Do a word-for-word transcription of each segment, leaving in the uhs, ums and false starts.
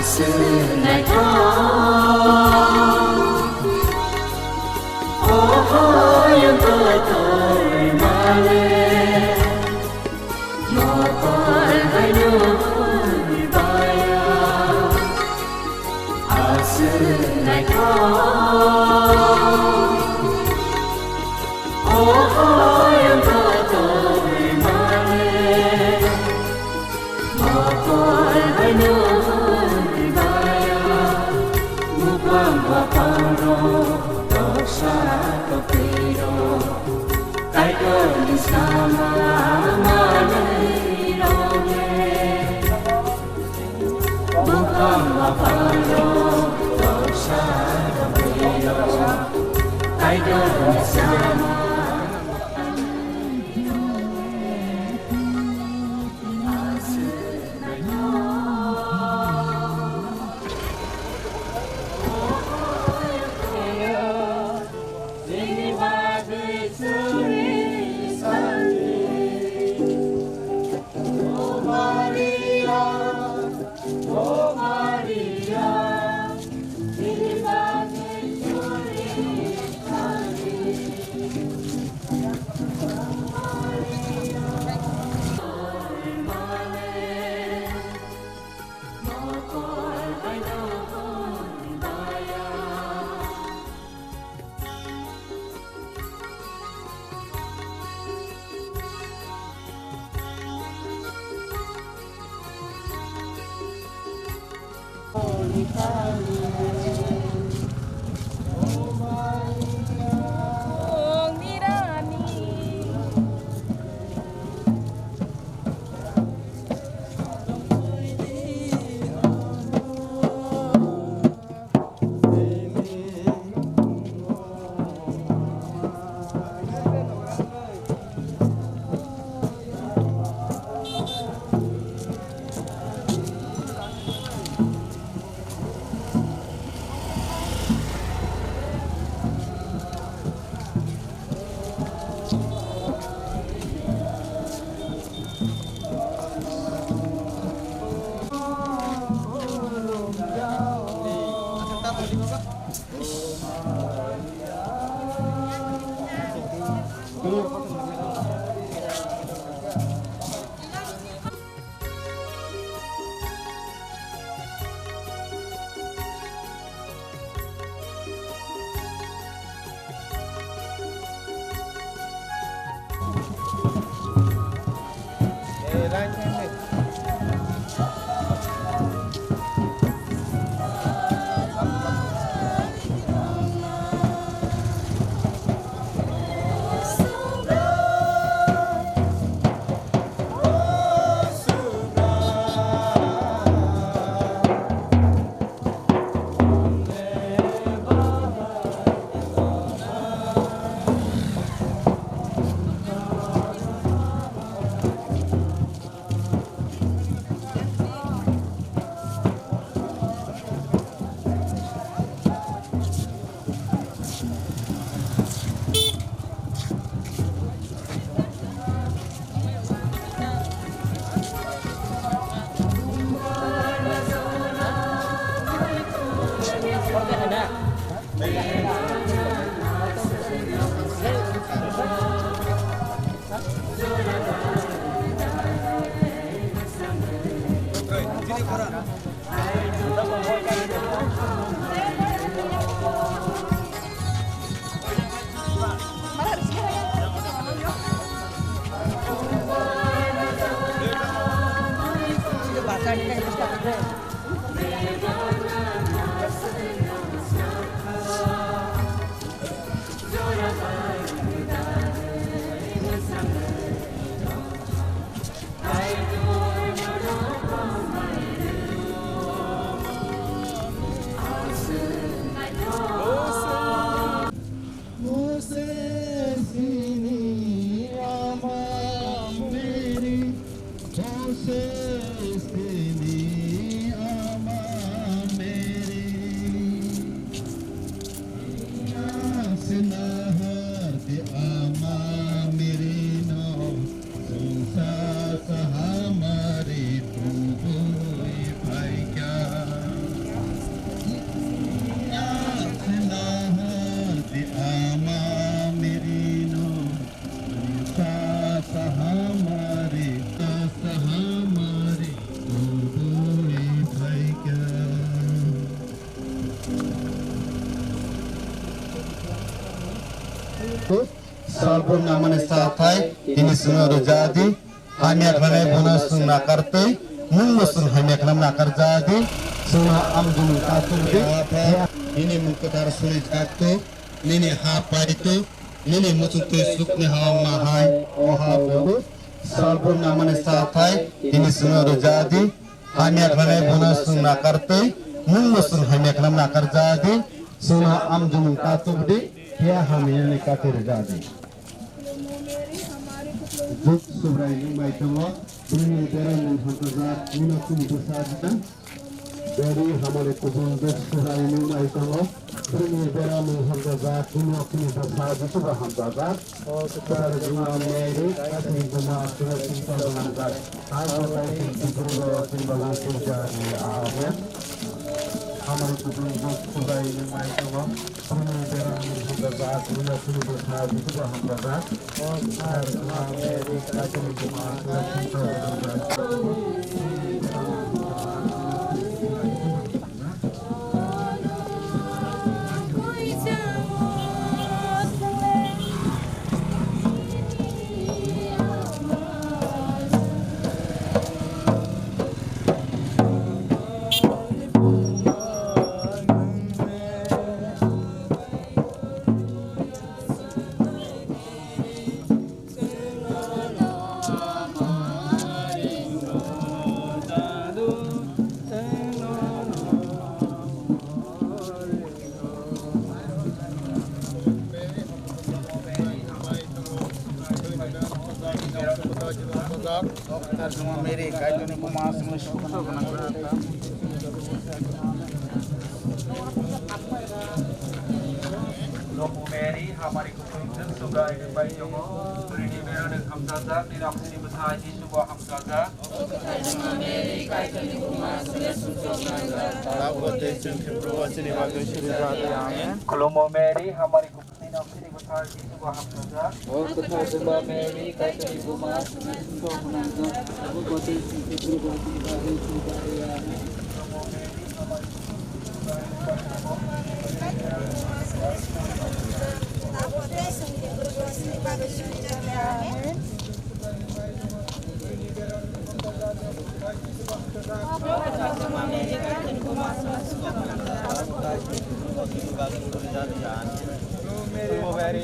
Chwng naithok, o hoyong kotor male, mokol haino hwnwi baya. Aswk naithok, o hoyong kotor male, mokol haino hwnwi baya. Buphang baphangrok, toksa toktwirok, Kaitorni sama manwirok le. Buphang baphangrok, toksa toktwirok, Kaitorni sama. Moses ni ama Mary, Moses ni Borok nangmani chathai tini chwngno rwja di. Hamya khlainai bono chwng nakar twi, nwngbo chwng hamya khlainai nakar ja di. Chwngno amjwngni katung di. Nini mung kwthar suri jak tu, nini ha pai tu, nini muchung twi sukni ha wng ma hai, o ha bono. Sal borok nangmani chathai tini chwngno rwja di. Hamya khlainai bono chwng nakar twi, nwngbo chwng hamya khlainai nakar ja di. Chwngno amjwngni katung di, phiya hamyani katung rwja di. Juk Subrai nwng bai tongo, bini bera nwng hamjajak, nino chini bwsa ajak. Beri hamari kubun Juk Subrai nwng bai tongo, bini bera nwng hamjajak, nino chini bwsa ajak, hamjajak. Subrai nwng Mary, kaisa buma, subrai singsa hamjajak. Ang Subrai singsa kubun Juk Subrai nwng bai tongo, bini bera nwng hamjajak, nino chini bwsa ajak. Tarjuma Mary, Kaitorni buma, aswkno suksa gwnang. Lobo Mary, hamari Juk Subrai nwng bai tongo, bini bera nwng hamjajak, nini oksini bwthai Jisu bo hamjajak. Abo tei chwng khe Probo chini bagwi suri ja di. Amen. Khulumo Mary, hamari kubun, nini oksini bwthai Jisu bo hamjajak. O kwthar Juma Mary, Kaitorni buma, abo tei chwng khe Probo chini bagwi suri ja di. Amen. Mary,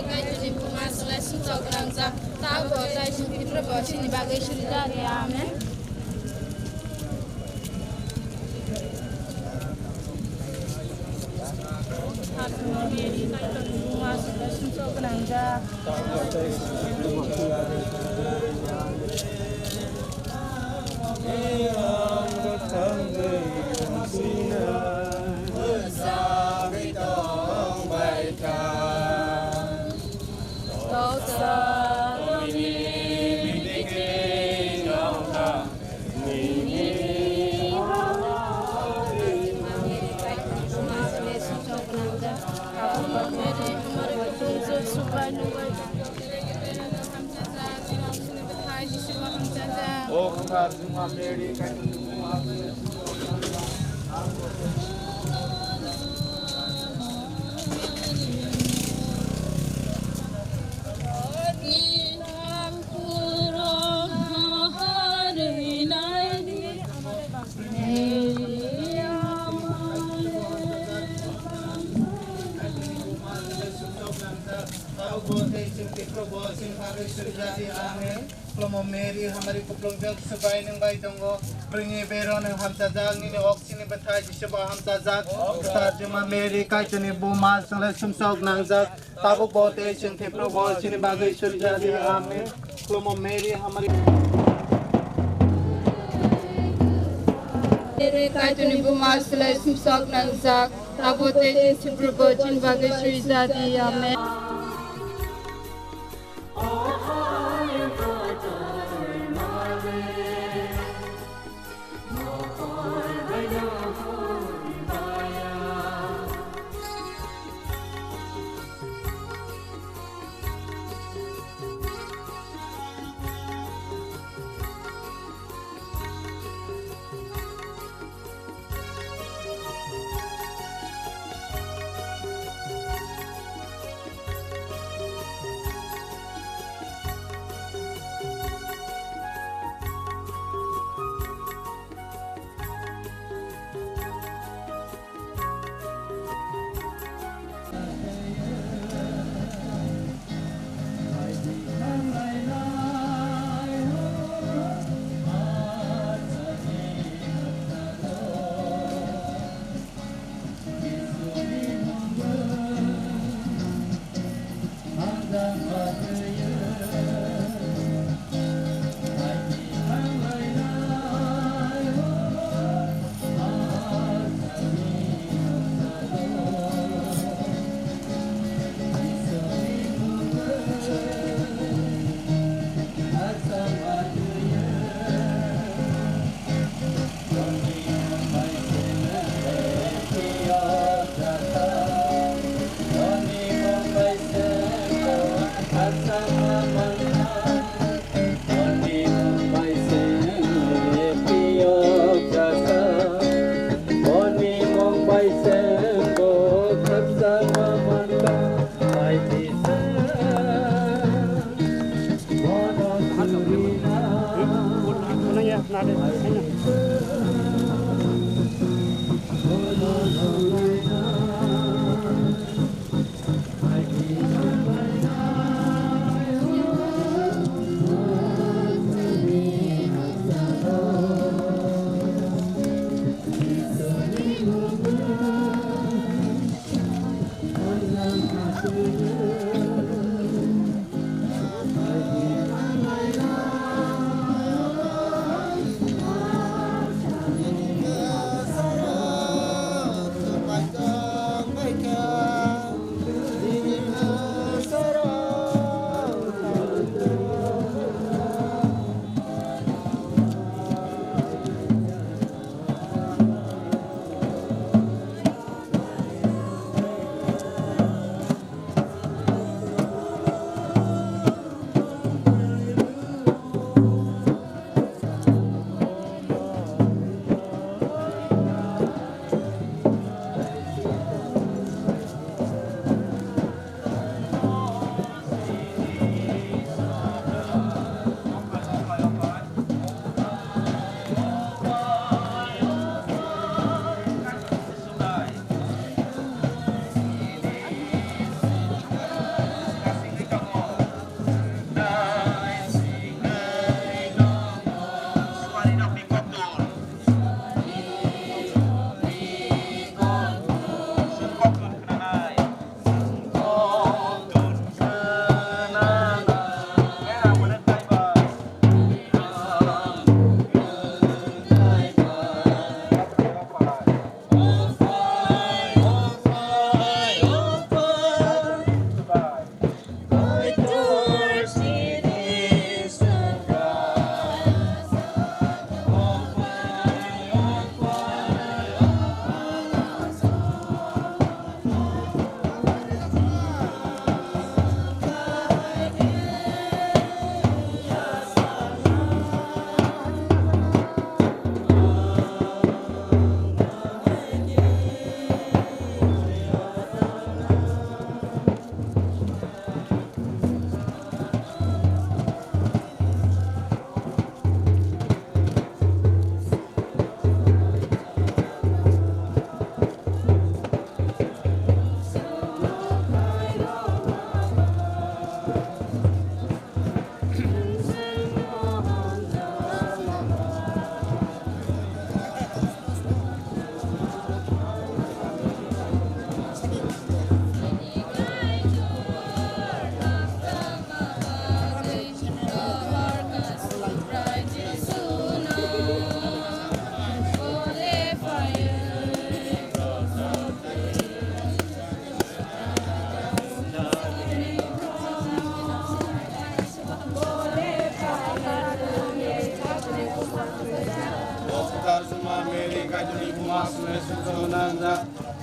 Kaitorni buma, selai sumsok gwnang jak, tabo tei chwng khe Probo chini bagwi suri ja di. Amen. Amen. Khulumo Mary, hamari kupulung Juk Subrai nwng bai tongo. Bwrwini bera nwng hamjajak, nini oksini bwthai Jisu bo hamjajak. Kwthar Juma Mary, Kaitorni buma, selai sumsok gwnang jak. Tabuk bo tei chwng khe Probo chini bagwi suri ja di. Amen. Khulumo Mary, hamari. Mary, Kaitorni buma, selai sumsok gwnang jak. Tabuk tei chwng khe Probo chini bagwi suri ja di. Amen.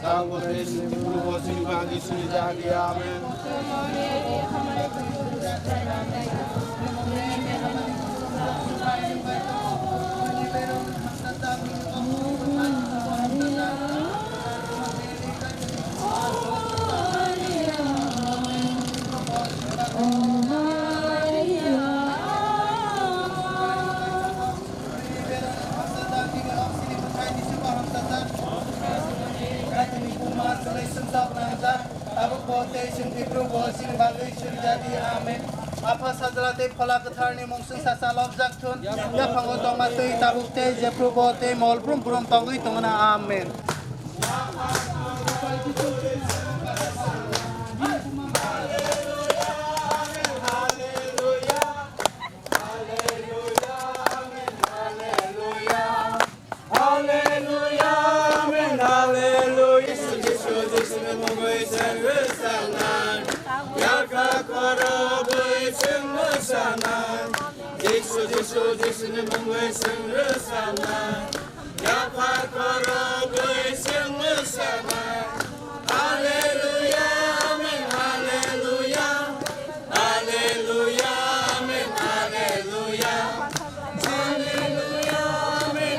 Tabuk tei chini Purbo chini bagwi chini jadi. Amen. Tabuk bo tei chwng Hibru bo chini bagwi suri jadi. Amen. Apha Sajla tei Phola Kwtharni mung chwng sacha lobjak thun. Yaphango tongma twi tabuk tei jephru bo tei mol brum brum tongwi tongna. Amen. Hallelujah, amen, hallelujah. Hallelujah, amen, hallelujah. Jisu, Jisu, Jisuni mungwi chwng rwchapnai. Yakha khorobwi chwng mwsanai. Jisu, Jisu, Jisuni mungwi chwng rwchapnai. Yakha khorobwi chwng mwsanai. Hallelujah, amen, hallelujah. Hallelujah, amen, hallelujah. Hallelujah, amen,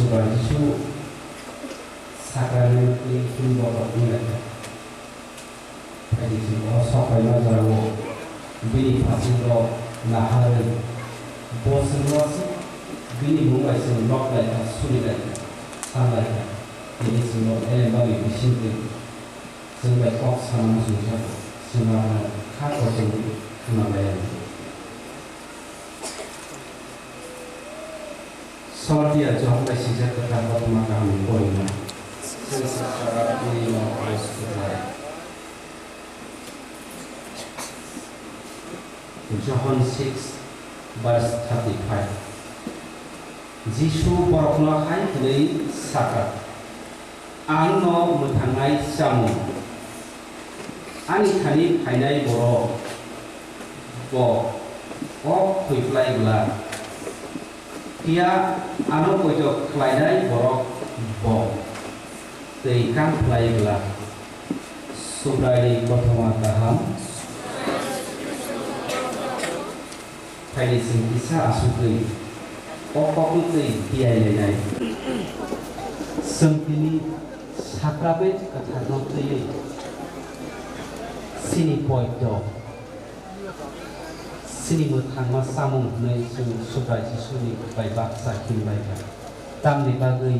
Jisu sakrament twi twi borok wnglaikha. Phaidi chwng o sok phaima jorao bini phasingrok naharwi bo chwngno aswk bini mung bai chwng nok laikha, suri laikha, san laikha. Tini chwngno elemani bisingtwi chwng bai kok sana muchungjago, chwng abono kha kochongwi khna lai anw. Solatia Johon bai sijak kwthar kothoma kahamni porima. Chwng sakha tini no Christ kwthar. John six verse thirty-five. Jisu borokno hai hwnwi sakha, "Ang no mwthangnai chamung. Ani thani phainai borok bo kok khuiplai glak, phiya ano poito khlainai borok bo twi kang khlai glak." Subraini kothoma kaham. Phaidi chwng kisa asugwi o kokno twi tiyai lainai. Chwng tini sakrabe kwtharno twiwi chini poito, chini mwthangma chamung hwnwi chwng Subrai Jisuni bai baksa himlaikha. Tamni bagwi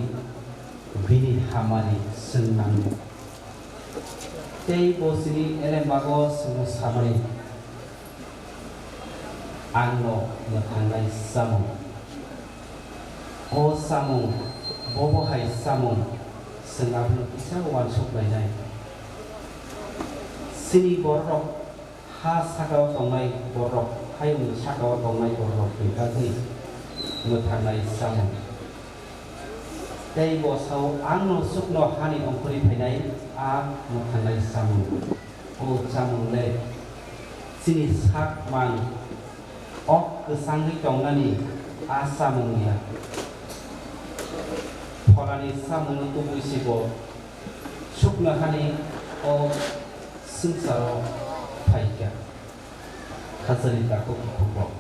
bini hamari chwng nango. Tei bo chini elembago chwngno samani, "Ang no mwthangnai chamung." O chamung, bobo hai chamung, chwng abono kisa uansuk lainai. Chini bororok ha sakao tongnai bororok, hayungni sakao tongnai bororokni bagwi mwthangnai chamung. Tei bo sao, "Ang no chukno hani ongkhorwi phainai a mwthangnai chamung." O chamung le chini sak mang ok kwchangwi tongnani a chamung ya. Pholani chamungno tubui se bo chukno hani o swngcharo phaikha. Khachani takhuk bukhuk rok.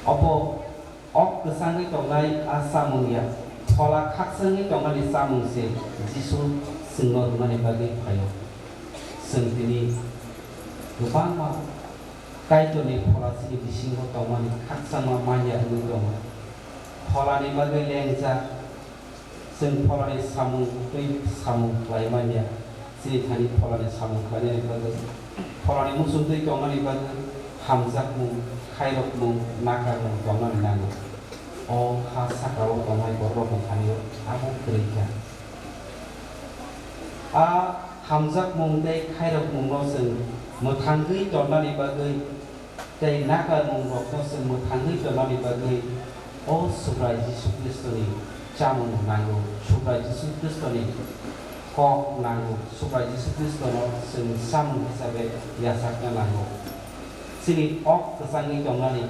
Obo ok kwchangwi tongnai a chamung ya, phola khakchangwi tongnani chamung se Jisu chwngno rwnani bagwi phaio. Chwng tini kwbangma Kaitorni phola chini bisingo tongmani khakchangma man ya wngwi tongo. Pholani bagwi lengjak, chwng pholani samung twi samung khlai man ya, chini thani pholani samung khlainani bagwi, pholani muchungtwi tongnani bagwi hamjakmung, khairokmung, nakarmung tongnani nango. O ha sakao tongnai bororokni thani-o abo kwrwi kha. A hamjakmung tei khairokmungno chwng mwthangwi tonnani bagwi tei nakarmungrokno chwng mwthangwi tonnani bagwi o Subrai Jisu Khristoni chamung nango. Subrai Jisu Khristoni kok nango. Subrai Jisu Khristono chwng chamung hisabe yachakna nango. Chini ok kwchangwi tongnani,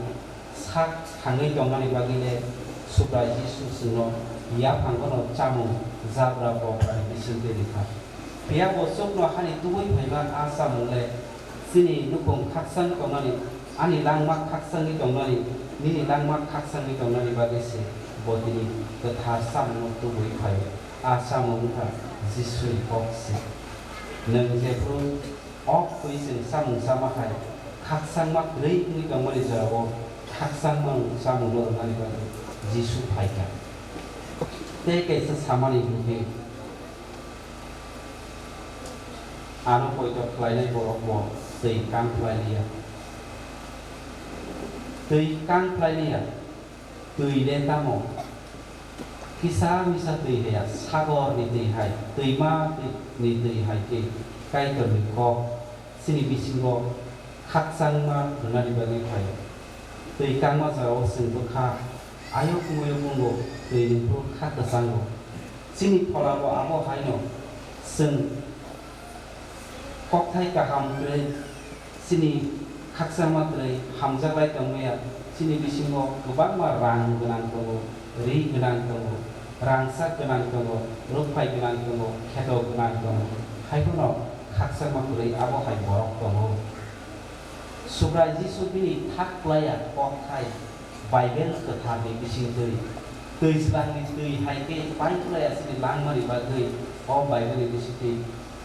sak thangwi tongnani bagwi le Subrai Jisu chwngno yaphangono chamung jabra bobrani bisingtwi rikha. Phiya bo chukno hani tubui phaima a chamung le chini nukhung khakchang tongnani, ani langma khakchangwi tongnani, nini langma khakchangwi tongnani bagwi se bo tini kwthar chamungno tubui phaio. A chamung wngkha Jisuni kok se. Nwng jephru ok twi chwng chamung chama hai khakchangma kwrwi wngwi tongmani jorao khakchangma chamungno rwnani bagwi Jisu phaikha. Tei kaisa samani hwnkhe, ano poito khlainai borok bo twi kang khlai liya. Twi kang khlai liya. Twi le tamo? Kisa misa twi hai ya, sagor ni twi hai, twima twi ni twi hai khe Kaitor ni kok chini bisingo khakchangma rwnani bagwi phaio. Twi kangma jora o chwng bwkha ayuk muyuk wngo, twi ni phuru kha kwchango. Chini phola bo abo hai no, chwng kokthai kaham kwrwi, chini khakchangma kwrwi hamjak lai tongmaya, chini bisingo kwbangma rang gwnang tongo, ri gwnang tongo, rangchak gwnang tongo, rukphai gwnang tongo, kheto gwnang tongo, hai phano khakchangma kwrwi abo hai borok tongo. Subrai Jisu bini thak klaiya kokthai Baibel kwtharni bisingtwi twijlangni twi hai khe paiphlai aswkni langmani bagwi o Baibelni bisingtwi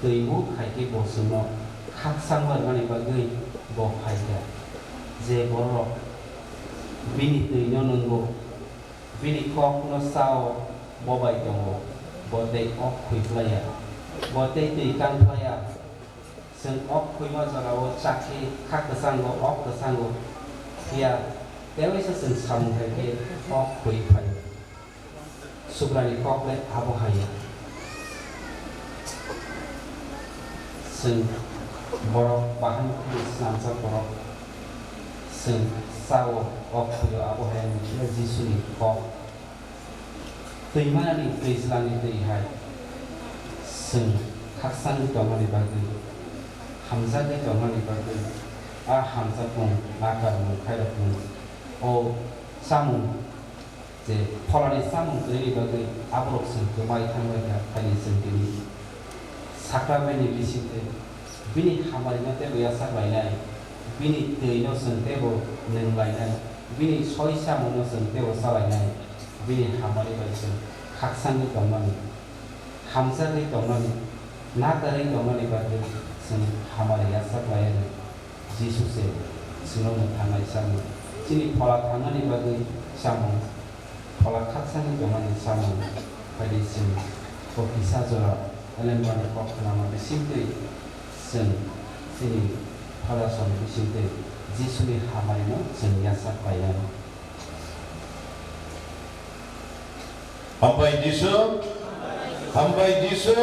twi muk hai khe bo chwngno khakchangma rwmani bagwi bo phaikha. Je borok bini twino nwngo, bini kokno chao, bo bai tongo, bo tei ok khuiphlaiya, bo tei twi kangphlaiya. Chwng ok khuima jorao chakhe kha kwchango, ok kwchango, phiya tewaisa chwng samung khai khe ok khui phaio. Subrani kok le abo hai ya. Chwng borok bahan khwlwi swnamjak borok chwng chao, ok khuio, abo hai ya Jisuni kok. Twimanani twijlangni twi hai chwng khakchangwi tongmani bagwi, hamjakgwi tongmani bagwi, a hamjakmung, a karmung khairokmung, o chamung, je pholani chamung twnwini bagwi aborok chwng kwmai thangbai kha, haini chwng tini Sakrameni bisingtwi bini hamarino teibo yachak lainai, bini twino chwng teibo nwng lainai, bini soi samungno chwng teibo cha lainai, bini hamari bai chwng khakchangwi tongmani, hamjakgwi tongmani, nakarwi tongmani bagwi chwng hamari yachak lainai. Jisu se chwngno mwthangnai chamung, chini phola thangnani bagwi chamung, phola khakchangwi tongmani chamung, phaidi chwng o kisa jora elembani kok khnama bisingtwi chwng chini phalasongni bisingtwi Jisuni hamarino chwng yachak lainai. Hambai Jisu, hambai Jisu,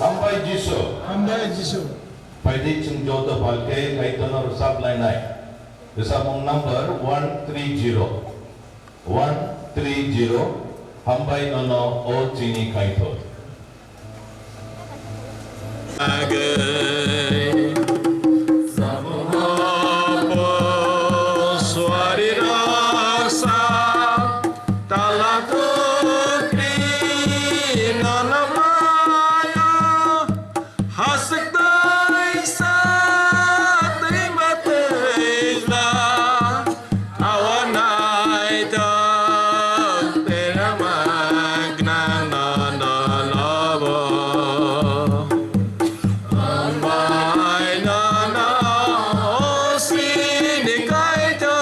hambai Jisu. Hambai Jisu. Phaidi chwng joto phalkhe Kaitorno rwchap lainai. Rwchapmung number one three zero. One three zero, hambai nono o chini Kaitor. Hasik twi sa twi ma twi la, awa nai ta tera ma gna na na la bo. Ambai na na o si ni kai ta.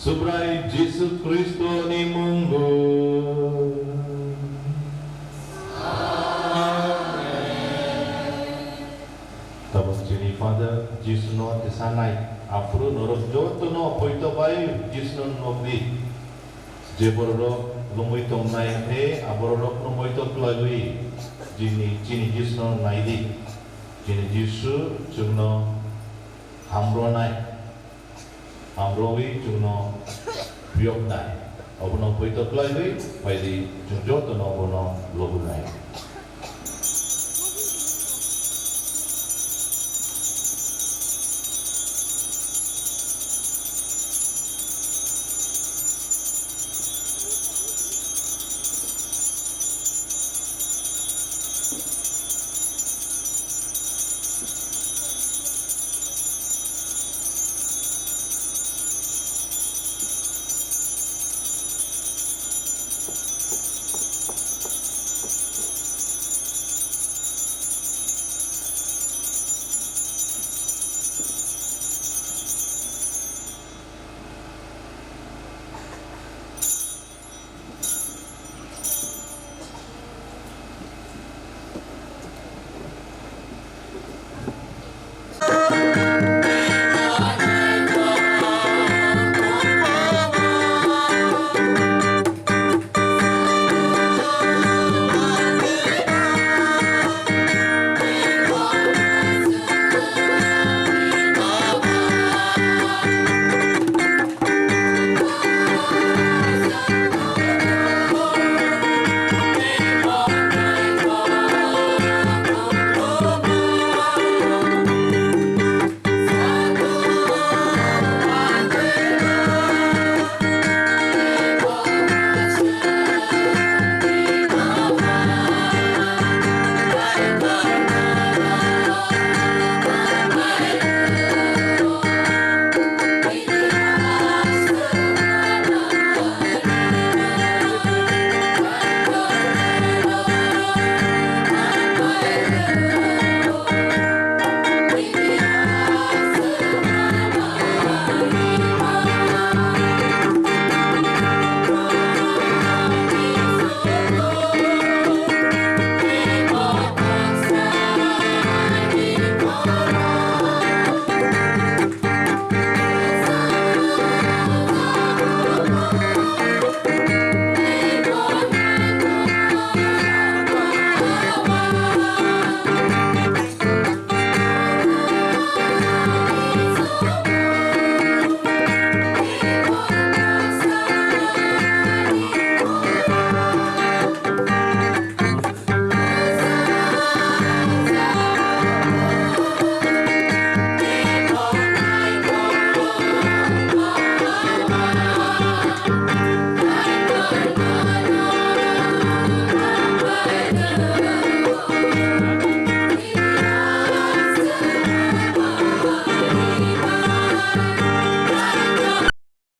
Subrai Jisu Khristo ni mungo. Amen. Tabuk chini Father Jisu no tisanai, aphuru norok joto no poito bai Jisu no nokdi. Je bororok lungwi tongnai khe, abororok no moito klaiwi chini, chini Jisu no naidi. Chini Jisu chwngno hamronai, hamrowi chwngno phiyoknai. Obono poito klaiwi phaidi, chwng jotono obono lobwnai.